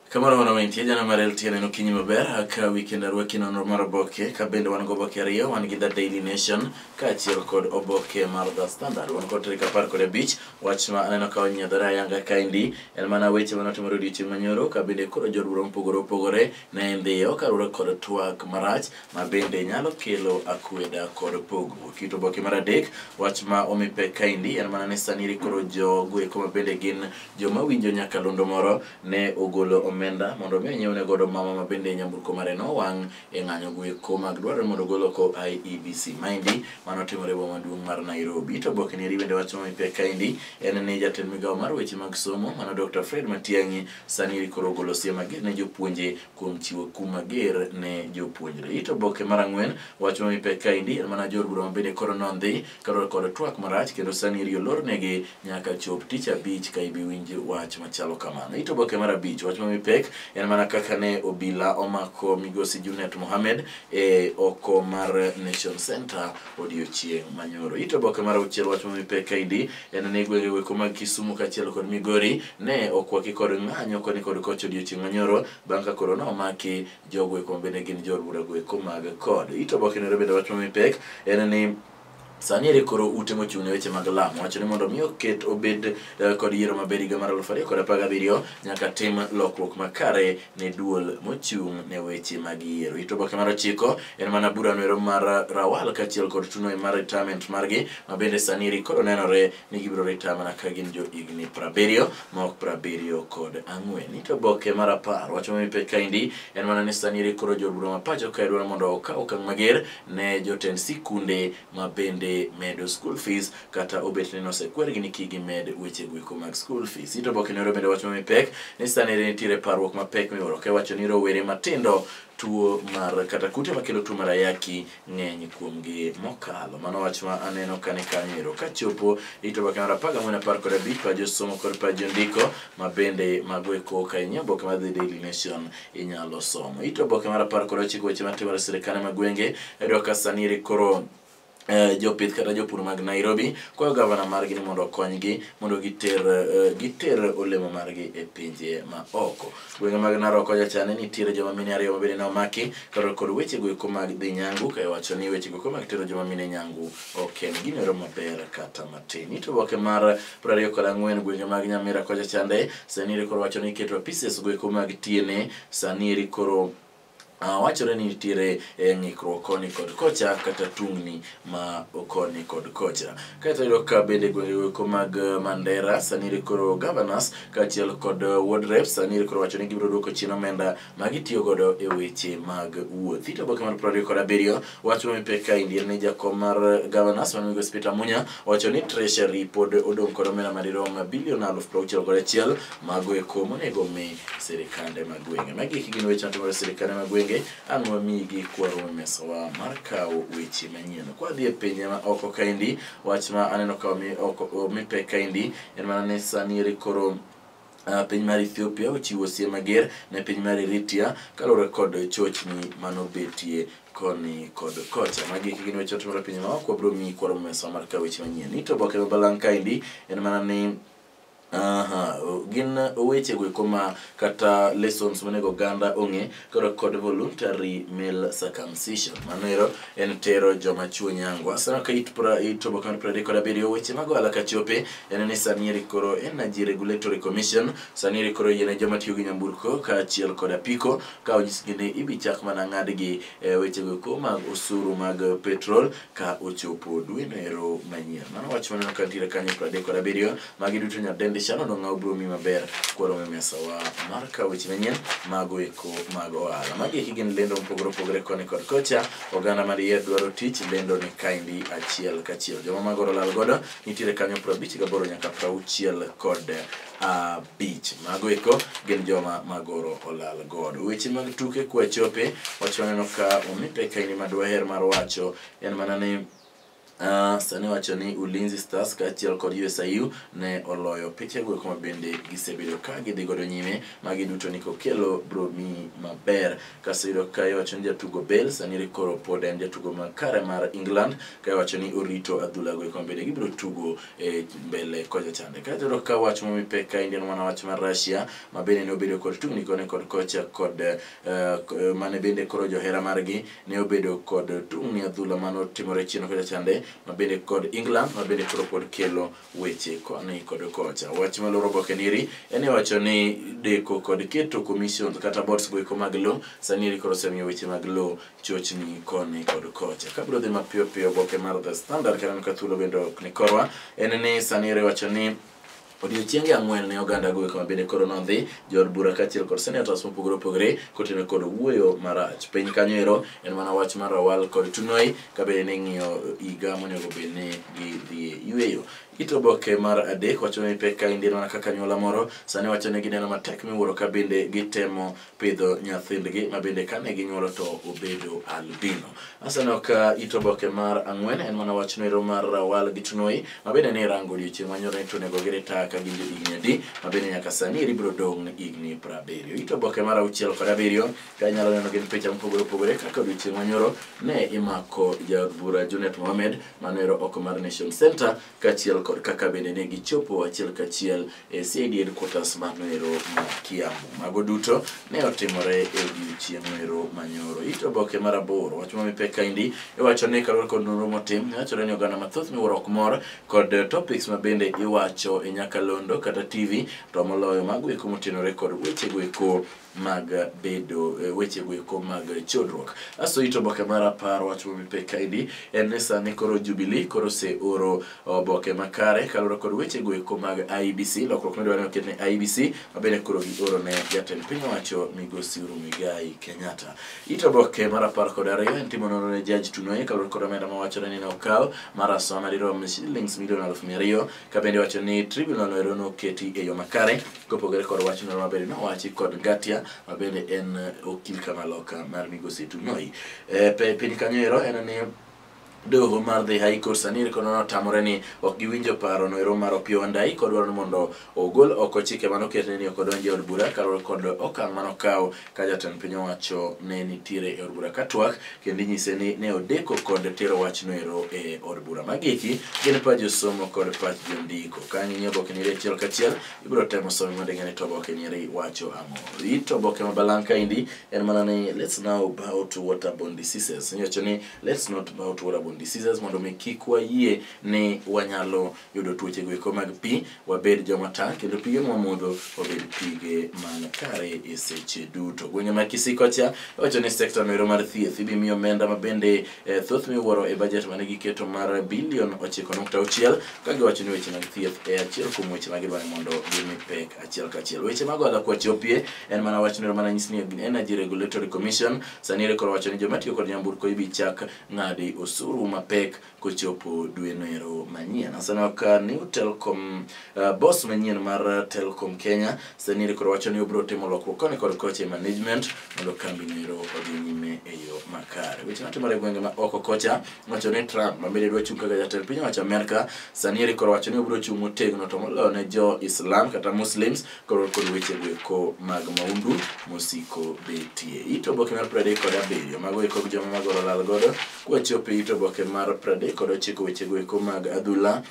Kamoro mano mantie jana mar LTN en okinyi maber ka weekend arwaki nonro mar oboke ka bende wan gi oboke ariyo wan gi The Daily Nation kaachiel kod oboke mar The Standard. Wan kod tarik 15 wach ma aneno ka onyiedhore ayanga kaendi en mana weche mane otimore odiochieng' manyoro ka bende koro jood bura mopogore opogore ne ndhiyo kaluwore kod twak marach ma bende nyalo kelo akweda kod pogruok. Kit oboke mar adek wach ma omi pek kaendi en mana ni sani koro jogo eko ma bende gin joma winjo nyakalondo moro ne ogolo omenda mondo mi onyiewne godo mama ma bende nyamburko mare nowang' e ng'anyo goeko mag dwarore mondo ogol oko IEBC. Maendi mano timore e boma maduong' mar Nairobi. To oboke ni eri bende wach momi pek kaendi en ni jatend migawo mar weche mag somo mano Dr. Fred Matiang'i sani eri koro ogolo siem mager ne jopuonje kuom chiwo kum mager ne jopuonjre. Ito oboke mar ang'wen wach momi pek kaendi en mana jood bura ma bende koro nondhi kaluwore kod twak marach kendo sani eri olornegi nyaka chop tich abich ka ibi winj wach machalo kamano. Ito oboke mar abich wach momi pek en mana kaka ne obila omako migosi Junet Mohamed e oko mar Nation Center odiochieng' manyoro. Ito oboke mar auchiel wach momi pek kaendi en ni gwenge weko mag Kisumu kaachiel kod Migori ne okwaki kod ng'anyo koni kod kocha odiochieng' manyoro bang' ka koro nomaki jogo eko ma bende gin jood bura goeko mag kod. Ito oboke nero bende wach momi pek en ni sani eri koro ute mochung' ne weche mag lamo wacho ni mondo mi oket obed kod yiero maber higa mar 2017 nyaka tim lokruok makare ne duol mochung' ne weche mag yiero. Ito oboke mar ochiko en mana bura noero mar Rawal kaachiel kod Tunoi mar retirement margi ma bende sani eri koro nenore ni gibiro retire mana ka gin jo higni 70 ma ok 74. Ito oboke mar 10 wach momi pek kaendi en mana ni sani eri koro jood bura ma pacho kae dwaro mondo okaw okang' mager ne jotend sikunde ma bende medo school fees kata obet ni nosekwergi ni kik gimed weche goeko mag school fees. Ito oboke nero bende wach momi pek ni sani eri nitiere parruok mapek miwuoro ka iwacho ni rowere matindo tuo mar kata kute makelo tuo mar ayaki ng'eny kuomgi mokalo. Mano wach ma aneno kane kanyo ero. Kachopo ito oboke mar 14 15 pa josomo kod pa jondiko ma bende mago eko ka ing'iyo oboke mar The Daily Nation inyalo somo. Ito oboke mar 19 weche matimore e sirkande mag gwenge iyudo ka sani eri koro jopith kata jopur mag Nairobi kwayo gavana margi ni mondo okonygi mondo giter olemo margi e pinje ma oko. Gwenge mag Narok kocha chande nitiere joma mine ariyo ma bende ne omaki kaluwore kod weche goeko mag dhi nyangu ka iwacho ni weche goeko mag tero joma mine nyangu ok en gino maber kata matin. Ito oboke mar 24 gwenge mag Nyamira kocha chande sani eri koro wacho ni iketo apises goeko mag TNA sani eri koro wachore ni nitiere ng'ikruok koni kod kocha kata tungni ma koni kod kocha. Kaeto iyudo ka bende gwenge goeko mag Mandera sani eri koro governors kaachiel kod ward reps sani eri koro wacho ni gibiro duoko chien omenda ma gitiyo godo e weche mag wuoth. Ito oboke mar 27 wach momi pek kaendi en ni jakom mar governors mano migosi Peter Munya owacho ni treasury pod odong' kod omenda madirom bilion 61 mago eko monego mi sirikande mag gwenge. Magi gin weche matimore e sirikande mag gwenge an wamigi kwaromo e mesawa mar kawo weche manyien. Kwadhi e pinje ma oko kaendi wach ma aneno ka omi pek kaendi en mana ni sani eri koro piny mar Ethiopia ochiwo siem mager ne piny mar Eritrea kaluwore kod chochni manobetie koni kod kocha. Magi gin weche matimore e pinje ma oko wabiro miyi kwaromo e mesawa mar kawo weche manyien. Ito oboke ma balang' kaendi en mana ni gin weche goeko ma kata lessons monego oganda ong'e koro kod voluntary male circumcision. Mano ero en tero joma chuo nyangu. Asana ka it oboke mar 37 weche mag ohala kachope en ni sani eri koro Energy Regulatory Commission sani eri koro yiene joma tiyo gi nyamburko kaachiel kod apiko ka onyisgi ni ibi chak mana ng'adgi weche goeko mag osuru mag petrol ka ochopo dwe no ero manyien. Mano wach maneno ka nitiere kanyo 37 magi duto nyadendi Shano Dong'aw biro miyi maber kwaromo e mesawa mar kawo weche manyien mago eko mag ohala. Magi eki gin lendo mopogore opogore koni kod kocha. Oganda madiher dwaro tich lendo ni kaendi achiel kachiel. Joma magoro lal godo nitiere kanyo 58 nyaka 65. Mago eko gin joma magoro olal godo. Weche mag tuke kwachope wach maneno ka omi pek kaendi madwaher mar wacho en mana ni Sani wacho ni Ulinzi Stars kaachiel kod USIU ne oloyo pichego eko ma bende gisebedo ka gidhi godo nyime. Magi duto ni kokelo bro mi maber. Kasto iyudo ka iwacho ni jatugo Bale sani koro pod en jatugo makare mar England, ka iwacho ni orito adhula go eko ma bende gibiro tugo e mbele kocha chande. Kaeto iyudo ka wach momi pek kaendi en mana wach mar Russia ma bende ne obedo kod tungni koni kod kocha kod mane bende koro johera margi ne obedo kod tungni adhula manotimore chien kocha chande, ma bende kod England ma bende koro pod kelo weche koni kod kocha. Wach maloro oboke niri en iwacho ni deko kod keto commissions kata boards go eko mag lowo sani koro osemiyo weche mag lowo chochni koni kod kocha. Kabiro dhi mapiyo piyo oboke mar The Standard kaneno ka thuolo bende ok ni korwa, en ni sani iwacho ni odiochienge 4 ne oganda go eko ma bende koro nodhi jood bura kaachiel kod senators mopogore opogore kotenore kod wuoyo marach. Piny kanyo ero en mana wach mar Rawal kod Tunoi ka bende ne ng'iyo higa monego bed ni gidhi yweyo. Ito oboke mar 3 wacho ni pek kaendi en mana kaka anyuola moro sani wacho ni gineno matek miwuoro ka bende gitemo pidho nyathindgi ma bende kane ginyuolo to obedo albino. Aseneno ka ito oboke mar 4 en mana wach noero mar Rawal gi Tunoi ma bende ne rango odiochieng' manyoro ni to onego giretire ka gin jo higni adi ma bende nyaka sani eri biro dong' higni 70. Ito oboke mar 6 kod 7 ka inyalo neno gin picha mopogore opogore kaka odiochieng' manyoro ne imako jaod bura Junet Mohamed manoero oko mar Nation Center kaachiel kod kaka bende ne gichopo achiel kachiel e CID headquarters manoero ma Kiambu. Mago duto ne otimore e odiochieng' noero manyoro. Ito oboke mar 8 wach momi pek kaendi iwacho ni kaluwore kod nonro motim wachore ni oganda mathoth miwuoro ok mor kod topics ma bende iwacho e nyakalondo kata TV to moloyo mago eko motenore kod wechego eko mag bedo wechego eko mag chodruok. Asto ito oboke mar 10 wach momi pek kaendi en ni sani koro Jubilee koro oseoro oboke makare kaluwore kod wechego eko mag IEBC, lokruok midwaro ni oket ne IEBC ma bende koro gioro ne jatend piny owacho migosi Uhuru Muigai Kenyatta. Ito oboke mar 12 en timo nonro ne Judge Tunoi kaluwore kod omenda mawachore ni ne okaw mar asoa madirom shillings milion 200,000 ka bende iwacho ni tribunal noero noketi e yo makare kopogore kod wach noero mabende nowachi kod Ngatia ma bende en okil kamaloka mar migosi Tunoi. Piny kanyo ero en ni doho mar The High Court sani koro notamore ni ok giwinjo paro noero mar Opiyo Wandayi kodwaro ni mondo ogol oko chike manoketne ni ok odonji e od bura kaluwore kod okang' manokawo ka jatend piny owacho ne nitiere e od bura katwak kendo inyise ni ne odeko kod tero wach noero e od bura. Magi eki gin pach josomo kod pach jondiko. Ka ing'iyo oboke ni achiel kachiel ibiro temo some mondo ing'e ni to oboke ni wacho ang'o. Ito oboke ma balang' kaendi en mana ni let's now bow to waterborne diseases. Iwacho ni let's not bow to waterborne diseases mondo mi kik wayie ni wanyalo yudo tuoche go eko mag pi, wabed joma tang' kendo pige mwamodho obed pige man kare e seche duto. Gwenge ma Kisii kocha iwacho ni sekta noero mar thieth ibi miyo omenda ma bende thoth miwuoro e budget mane giketo mar bilion 9.6 ka giwacho ni weche mag thieth e achiel kuom weche ma gidwaro mondo gimi pek achiel kachiel. Weche mag ohala kwachopie en mana wach noero mana nyis ni Energy Regulatory Commission sani koro wacho ni joma tiyo kod nyamburko ibi chak ng'adi osuru mapek kochopo dwe noero manyien. Aseneno ka new Telcom boss manyien mar Telcom Kenya sani koro wacho ni obiro timo lokruok koni kod kocha e management mondo kambi noero odhi nyime e yo makare. Weche matimore e gwenge ma oko kocha wacho ni Trump ma bende dwa chung' kaka jatend piny owacho Amerka sani koro wacho ni obiro chung' motegno to moloyo ne jo Islam kata Muslims koro kod weche goeko mag maundu mosiko betie. Ito oboke mar 37 mago eko joma magoro lal godo kwachopo ito oboke mar 39 weche goeko mag adhula.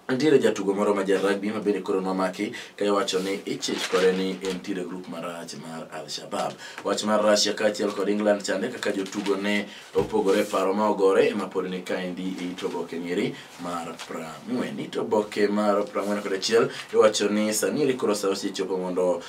Nitiere jatugo moro ma ja rugby ma bende koro nomaki ka iwacho ni ichich kode ni entiere grup marach mar Al-Shabaab. Wach mar Russia kaachiel kod England chande kaka jotugo ne opogore paro ma ogore ema pod ni kaendi e ito oboke nyiri mar 40. Ito oboke mar 41 iwacho ni sani eri koro sa osechopo mondo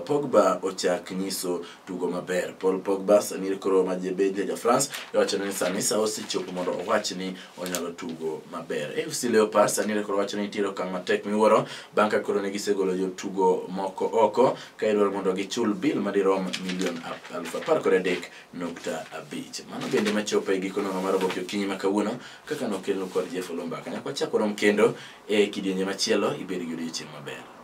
Pogba ochak nyiso tugo maber. Paul Pogba sani eri koro ma bende ja France iwacho ni sani sa osechopo mondo owach ni onyalo tugo maber. AFC Leopards sani koro wacho ni nitiere okang' matek miwuoro bang' ka koro ne gisegolo jotugo moko oko ka idwaro mondo gichul bill madirom milion 13.5. Mano bende machopo e giko nono mar oboke okinyi ma kawuono kaka nokelnu kod Jeff Oloo Mbaka. Nyaka wachak warom kendo e kidienje machielo, ibed gi odiochieng' maber.